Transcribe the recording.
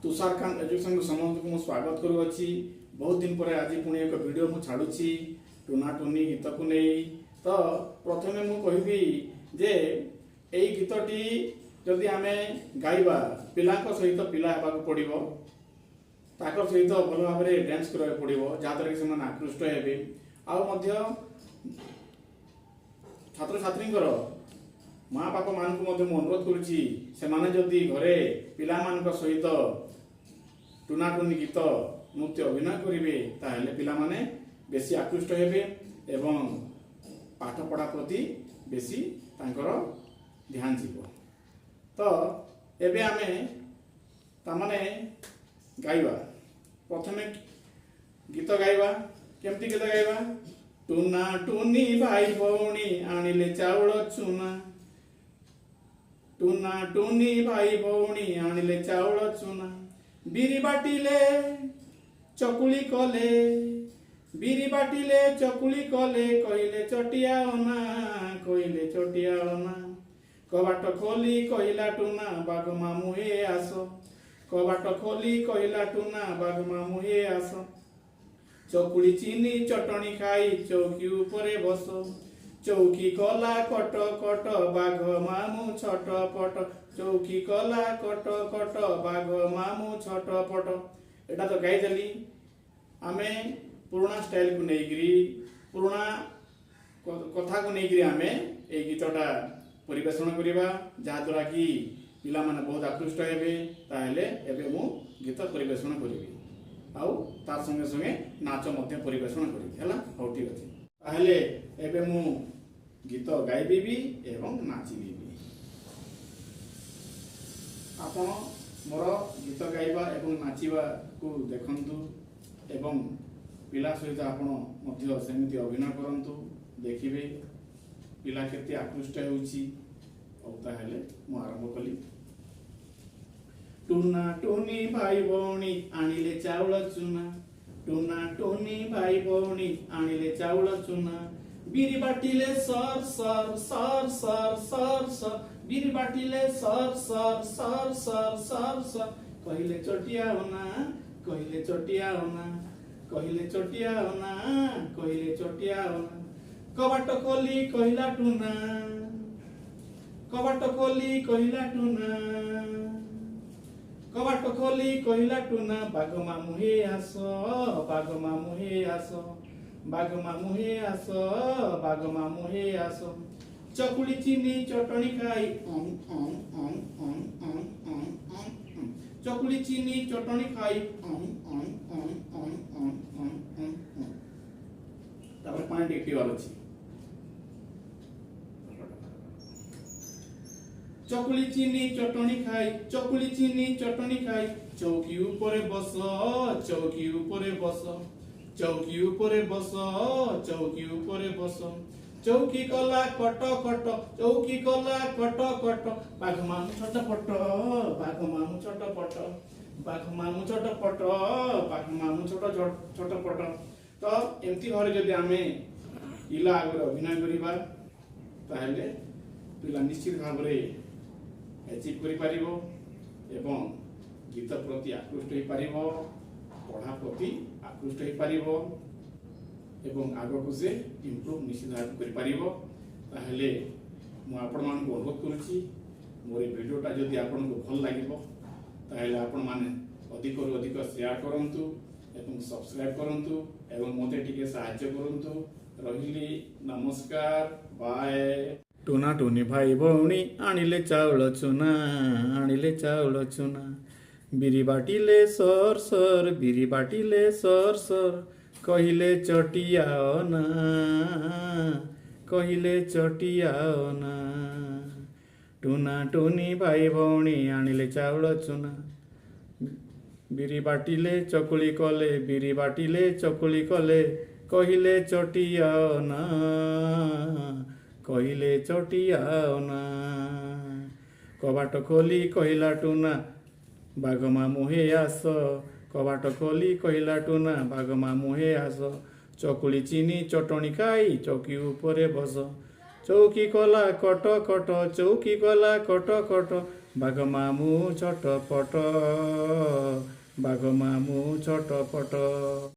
ତୁଷାରକାନ୍ତ ଏଜୁକେସନକୁ ସମସ୍ତଙ୍କୁ ମୁଁ ସ୍ୱାଗତ କରୁଅଛି। ବହୁତ ଦିନ ପରେ ଆଜି ପୁଣି ଏକ ଭିଡ଼ିଓ ମୁଁ ଛାଡ଼ୁଛି ଟୁନା ଟୁନି ଗୀତକୁ ନେଇ। ତ ପ୍ରଥମେ ମୁଁ କହିବି ଯେ ଏଇ ଗୀତଟି ଯଦି ଆମେ ଗାଇବା, ପିଲାଙ୍କ ସହିତ ପିଲା ହେବାକୁ ପଡ଼ିବ, ତାଙ୍କ ସହିତ ଭଲ ଭାବରେ ଡ୍ୟାନ୍ସ କରିବାକୁ ପଡ଼ିବ, ଯାହାଦ୍ୱାରା କି ସେମାନେ ଆକୃଷ୍ଟ ହେବେ। ଆଉ ମଧ୍ୟ ଛାତ୍ରଛାତ୍ରୀଙ୍କର ମା ବାପାମାନଙ୍କୁ ମଧ୍ୟ ମୁଁ ଅନୁରୋଧ କରୁଛି, ସେମାନେ ଯଦି ଘରେ ପିଲାମାନଙ୍କ ସହିତ ଟୁନାଟୁନି ଗୀତ ନୃତ୍ୟ ଅଭିନୟ କରିବେ, ତାହେଲେ ପିଲାମାନେ ବେଶୀ ଆକୃଷ୍ଟ ହେବେ ଏବଂ ପାଠ ପଢ଼ା ପ୍ରତି ବେଶୀ ତାଙ୍କର ଧ୍ୟାନ ଯିବ। ତ ଏବେ ଆମେ ତାମାନେ ଗାଇବା। ପ୍ରଥମେ ଗୀତ ଗାଇବା। କେମିତି ଗୀତ ଗାଇବା? ଟୁନା ଟୁନି ଭାଇ ଭଉଣୀ ଆଣିଲେ ଚାଉଳ ଚୁନା, ଟୁନା ଟୁନି ଭାଇ ଭଉଣୀ ଆଣିଲେ ଚାଉଳ ଚୁନା, ବିରି ବାଟିଲେ ଚକୁଳି କଲେ, ବିରି ବାଟିଲେ ଚକୁଳି କଲେ, କହିଲେ ଚଟିଆ ଅନା, କହିଲେ ଚଟିଆ ଅନା। କବାଟ ଖୋଲି କହିଲା ଟୁନା, ବାଘ ମାମୁଁ ହେ ଆସ। କବାଟ ଖୋଲି କହିଲା ଟୁନା, ବାଘ ମାମୁଁ ହେ ଆସ। ଚକୁଳି ଚିନି ଚଟଣି ଖାଇ ଚୌକି ଉପରେ ବସ। ଚୌକି କଲା କଟ କଟ, ବାଘ ମାମୁଁ ଛଟ ପଟ। ଚୌକି କଲା କଟ କଟ, ବାଘ ମାମୁଁ ଛଟ ପଟ। ଏଇଟା ତ ଗାଇଦେଲି। ଆମେ ପୁରୁଣା ଷ୍ଟାଇଲକୁ ନେଇକିରି, ପୁରୁଣା କଥାକୁ ନେଇକିରି ଆମେ ଏଇ ଗୀତଟା ପରିବେଷଣ କରିବା, ଯାହାଦ୍ୱାରା କି ପିଲାମାନେ ବହୁତ ଆକୃଷ୍ଟ ହେବେ। ତାହେଲେ ଏବେ ମୁଁ ଗୀତ ପରିବେଷଣ କରିବି ଆଉ ତାର ସଙ୍ଗେ ସଙ୍ଗେ ନାଚ ମଧ୍ୟ ପରିବେଷଣ କରିବି। ହେଲା? ହଉ, ଠିକ ଅଛି। ତାହେଲେ ଏବେ ମୁଁ ଗୀତ ଗାଇବି ବି ଏବଂ ନାଚିବି ବି। ଆପଣ ମୋର ଗୀତ ଗାଇବା ଏବଂ ନାଚିବାକୁ ଦେଖନ୍ତୁ ଏବଂ ପିଲା ସହିତ ଆପଣ ମଧ୍ୟ ସେମିତି ଅଭିନୟ କରନ୍ତୁ। ଦେଖିବେ ପିଲା କେତେ ଆକୃଷ୍ଟ ହେଉଛି। ହଉ, ତାହେଲେ ମୁଁ ଆରମ୍ଭ କଲି। ଟୁନା ଟୁନି ଭାଇ ଭଉଣୀ ଆଣିଲେ ଚାଉଳ ଚୁନା, ଟୁନା ଟୁନି ଭାଇ ଭଉଣୀ ଆଣିଲେ ଚାଉଳ ଚୁନା, ବିରି ବାଟିଲେ ସର ସର ସର ସର ସର ସର, ବିରି ବାଟିଲେ ସର ସର ସର ସର ସର ସର, କହିଲେ ଚଟିଆ ଅନା, କହିଲେ ଚଟିଆ ଅନା, କହିଲେ ଚଟିଆ ଅନା, କହିଲେ ଚଟିଆ ଅନା। କବାଟ ଖୋଲି କହିଲା ଟୁନା, କବାଟ ଖୋଲି କହିଲା ଟୁନା, କବାଟ ଖୋଲି କହିଲା ଟୁନା, ବାଘ ମାମୁଁ ହେ ଆସ, ବାଘ ମାମୁଁ ହେ ଆସ, ବାଘ ମାମୁଁ ହେ ଆସ, ବାଘ ମାମୁଁ ହେ ଆସ। ଚକୁଳି ଚିନି ଚଟଣି ଖାଇ ଅଂ ଅଂ ଅଂ ଅଂ ଅଂ ଅଂ ଅଂ ଅଂ, ଚକୁଳି ଚିନି ଚଟଣି ଖାଇ ଅଂ ଅଂ ଅଂ ଅଂ ଅଂ ଅଂ ଅଂ ଅଂ। ତାପରେ ପାଣି ଟିକେ ପିଇବାର ଅଛି। ଚକୁଳି ଚିନି ଚଟଣି ଖାଇ, ଚକୁଳି ଚିନି ଚଟଣି ଖାଇ, ଚୌକି ଉପରେ ବସ, ଚୌକି ଉପରେ ବସ, ଚୌକି ଉପରେ ବସ, ଚୌକି ଉପରେ ବସ। ଚୌକି କଲା କଟ କଟ, ଚୌକି କଲା କଟ କଟ, ବାଘ ମାମୁଁ ଛଟ ପଟ, ବାଘ ମାମୁଁ ଛଟ ପଟ, ବାଘ ମାମୁଁ ଛଟ ପଟ, ବାଘ ମାମୁଁ ଛୋଟ ଛୋଟ ପଟ। ତ ଏମିତି ଭାବରେ ଯଦି ଆମେ ପିଲା ଆଗରେ ଅଭିନୟ କରିବା, ତାହେଲେ ପିଲା ନିଶ୍ଚିତ ଭାବରେ ଆଚିଭ୍ କରିପାରିବ ଏବଂ ଗୀତ ପ୍ରତି ଆକୃଷ୍ଟ ହୋଇପାରିବ, ପଢ଼ା ପ୍ରତି ଆକୃଷ୍ଟ ହୋଇପାରିବ ଏବଂ ଆଗକୁ ସେ ଇମ୍ପ୍ରୁଭ୍ ନିଶ୍ଚିତ ଭାବେ କରିପାରିବ। ତାହେଲେ ମୁଁ ଆପଣମାନଙ୍କୁ ଅନୁରୋଧ କରୁଛି, ମୋର ଏ ଭିଡ଼ିଓଟା ଯଦି ଆପଣଙ୍କୁ ଭଲ ଲାଗିବ, ତାହେଲେ ଆପଣମାନେ ଅଧିକରୁ ଅଧିକ ସେୟାର କରନ୍ତୁ ଏବଂ ସବସ୍କ୍ରାଇବ୍ କରନ୍ତୁ ଏବଂ ମୋତେ ଟିକେ ସାହାଯ୍ୟ କରନ୍ତୁ। ରହିଲି, ନମସ୍କାର, ବାଏ। ଟୁନା ଟୁନି ଭାଇ ଭଉଣୀ ଆଣିଲେ ଚାଉଳ ଚୁନା, ଆଣିଲେ ଚାଉଳ ଚୁନା, ବିରି ବାଟିଲେ ସର ସର, ବିରି ବାଟିଲେ ସର ସର, କହିଲେ ଚଟିଆ ଅନା, କହିଲେ ଚଟିଆ ଅନା। ଟୁନା ଟୁନି ଭାଇ ଭଉଣୀ ଆଣିଲେ ଚାଉଳ ଚୁନା, ବିରି ବାଟିଲେ ଚକୁଳି କଲେ, ବିରି ବାଟିଲେ ଚକୁଳି କଲେ, କହିଲେ ଚଟିଆ ଅନା, କହିଲେ ଚଟିଆ ଅନା। କବାଟ ଖୋଲି କହିଲା ଟୁନା, ବାଘ ମାମୁଁ ହେ ଆସ। କବାଟ ଖୋଲି କହିଲା ଟୁନା, ବାଘ ମାମୁଁ ହେ ଆସ। ଚକୁଳି ଚିନି ଚଟଣି ଖାଇ ଚୌକି ଉପରେ ବସ। ଚୌକି କଲା କଟ କଟ, ଚୌକି କଲା କଟ କଟ, ବାଘ ମାମୁଁ ଛଟପଟ। ବାଘ ମାମୁଁ ଛଟପଟ।